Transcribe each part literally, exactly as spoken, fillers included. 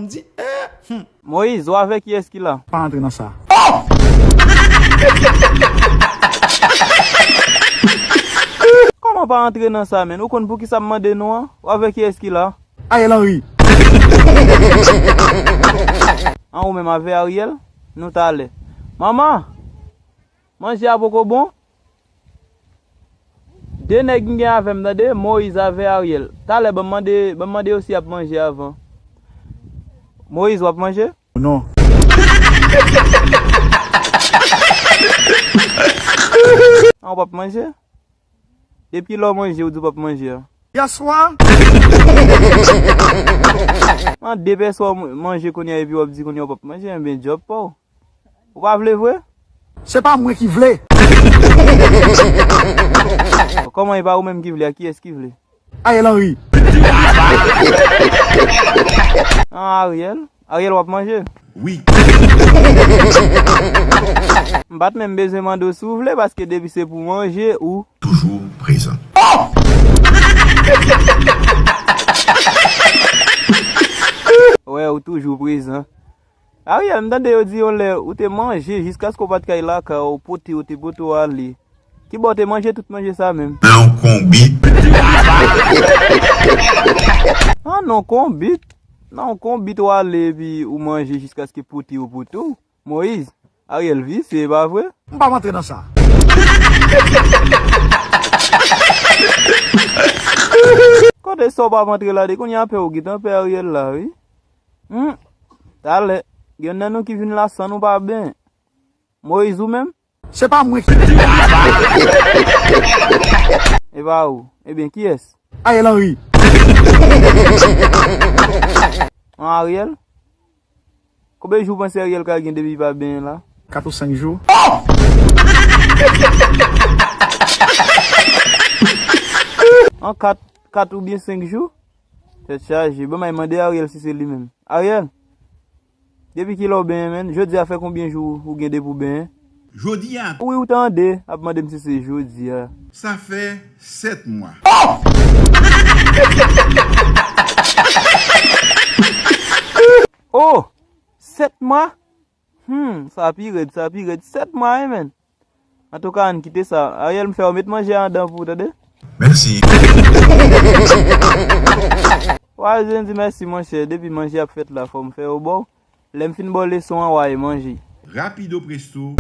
M di, eh, hmm. Moyiz, ou avè kiyès ki la? Pa antre nan sa. Kòman pa antre nan sa, menn? Ou konn poukisa m mande nou an? Ou avè kiyès ki la? Ariel Henry. An, ou menm avè Ariel? Nou talè. Manman, manje a poko bon? De nèg m gen avè m, tande, Moyiz avè Ariel. Talè, ban m mande, ban m mande yo si y ap manje avan. Moyiz, w ap manje? Non. An, w p ap manje? Depi lè w manje, ou di w p ap manje a? Yèswa. An, depi yèswa w manje kounye a epi w ap di kounye a w p ap manje, enben djòb pa w. Ou pa vle vre? Se pa mwen ki vle. Kòman e pa ou menm ki vle a? Kiyès ki vle? Ariel Henry. An, Ariel? Ariel, w ap manje? Wi. M pa t menm bezwen mande w si w vle, paske depi se pou manje, ou toujou prezan. Wè, ou toujou prezan. Ariel, m tande yo di yon lè ou te manje jiskaske w pa t kay lakay ou, pote yo te pote w ale. Kibò w te manje tout manje sa menm? Nan yon konbit. Ah, nan yon konbit? Nan yon konbit w ale epi ou manje jiskaske pote yo pote w? Moyiz, Ariel visye, e pa vre? M p ap antre nan sa. Kote sa w p ap antre la de kounye a pè ou gentan pè Ariel la, wi. Hmm. Talè, gen nan nou ki vin la san nou pa benyen. Moyiz ou menm? Se pa mwen ki. E pa ou. Ebyen, kiyès? Ariel Henry. An Ariel? Konbyen jou w panse Ariel ka gen depi li pa benyen la? Kat ou senk jou. An kat, kat oubyen senk jou? Tèt chaje. Bon, m al mande Ariel si se li menm. Ariel, depi kilè w benyen, menn? Jodi a fè konbyen jou ou gen depi w benyen? Jodi a. Wi, ou tande, ap mande m si se jodi a. Sa fè sèt mwa. Oh! Sèt mwa? Hmm, sa pi rèd, sa pi rèd. Sèt mwa, wi, menn. Antouka, ann kite sa. Ariel, m fè w met manje a andan pou ou, tande? Mèsi. Wa, zen di mèsi, monchè. Depi manje ap fèt la, fò m fè yo ba w. Lè m fin ba w leson an, w a manje. Rapido presto.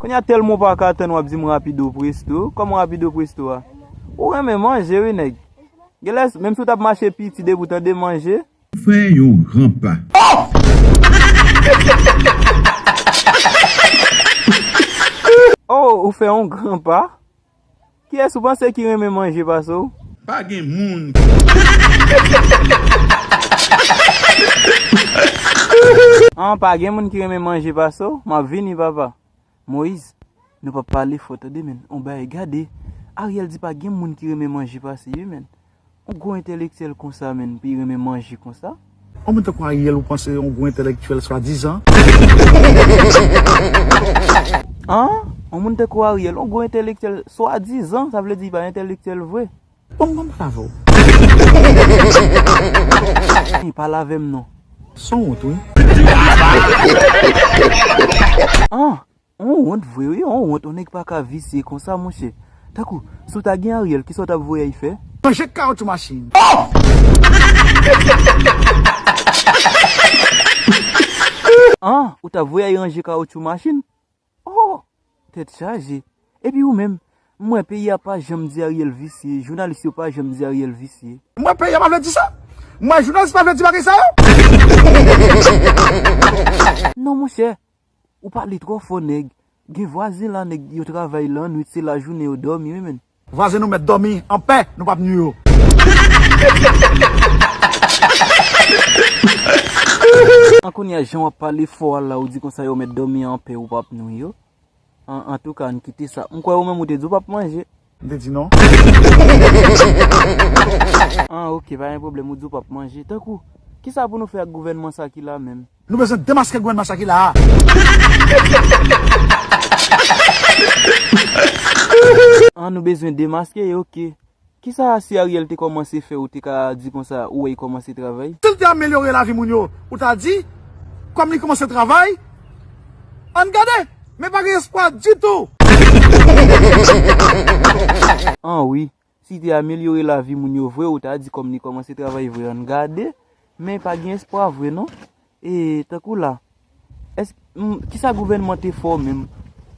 Kounye a tèlman w pa ka tann, w ap di m rapido presto. Kòman rapido presto a? Ou renmen manje, wi, nèg. Genlè, menm si w t ap mache piti depi w tande manje. Fè yon gran pa. Oh, ou fè yon gran pa? Kiyès ou panse ki renmen manje pase w? Pa gen moun. An, pa gen moun ki renmen manje pase w? M ap vini, papa. Moyiz, nou p ap pale fò, tande, menn. On bagay, gade. Ariel di pa gen moun ki renmen manje pase li, menn. On gwo entèlektyèl konsa, menn, pou li renmen manje konsa? On moun tankou Ariel, ou panse on gwo entèlektyèl swadizan? An? On moun tankou Ariel, on gwo entèlektyèl swadizan, sa vle di li pa entèlektyèl vre. Bon, m konn pale avè w. Hey, pale avè m non. Son wont, wi. An, on wont vre, wi, on wont, on nèg pa ka visye konsa, monchè. Tankou, si w ta gen Ariel, kisa w t ap voye y fè? Manje kawotchou machin. An, ou t ap voye y ranje kawotchou machin? Oh! Tèt chaje. Epi ou menm, m wè peyi a pa janm di Ariel visye, jounalis yo pa janm di Ariel visye. M wè peyi a pa vle di sa. M wè jounalis pa vle di bagay sa yo. Non, monchè, ou pale twò fò, nèg. Gen vwazen la, nèg, yo travay lannwit, se lajounen yo dòmi, wi, menn. Vwazen nou mèt dòmi anpè, nou p ap nwi yo. An, kounye a, jan w ap pale fò a la, ou di konsa yo mèt dòmi anpè, ou p ap nwi yo. An, antouka, ann kite sa. M kwè ou menm ou te di w p ap manje. M te di non. An, oke, pa gen pwoblèm, ou di w p ap manje. Tankou, kisa pou nou fè ak gouvènman sa ki la menm? Nou bezwen demaske gouvènman sa ki la a. An, nou bezwen demaske, oke. Kisa si Ariel te kòmanse fè ou te ka di konsa ou wè l kòmanse travay? Si l te amelyore lavi moun yo, ou ta di, kòm li kòmanse travay, ann gade, men pa gen espwa ditou. An wi, si te amelyore lavi moun yo vre, ou ta di kòm li kòmanse travay vre, ann gade, men pa gen espwa vre non. E tankou la, èske, m, kisa gouvènman te fè w menm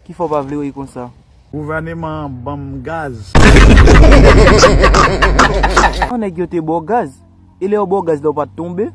ki fè w pa vle wè konsa? Gouvènman an ban m gaz. An nèg yo te ba w gaz? E lè yo ba w gaz la ou pa t tonbe?